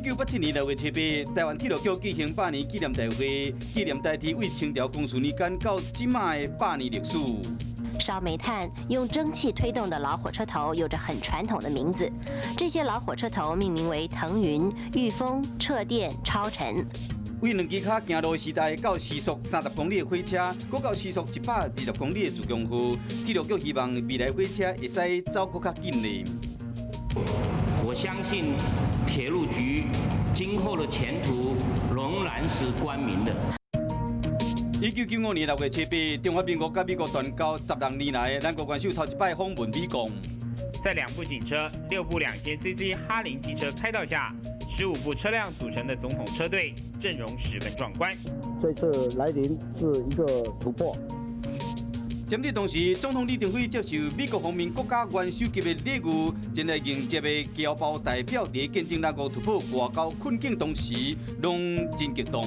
1987年6月7日，臺灣鐵路局舉行百年紀念大會，紀念台鐵對清朝光緒年間到這馬的百年歷史。燒煤炭用蒸汽推動的老火車頭有着很傳統的名字，這些老火車頭命名為騰雲、御風、掣電、超塵。對兩支跤行路的時代到時速30公里的火車，閣到時速120公里的自強號，鐵路局希望未來火車會使走閣較緊咧。我相信鐵路局今後的前途仍然是光明的。1995年6月7日，中華民國佮美國斷交16年來，咱國元首頭一擺訪問美國。在兩部警車、六部2000 CC 哈林機車開道下，15部車輛組成的總統車隊陣容十分壯觀。這次來臨是一個突破。針對當時，總統李登輝接受美國方面國家元首級的禮遇，前來迎接的僑胞代表，佇見證咱國突破外交困境同時，攏真激動。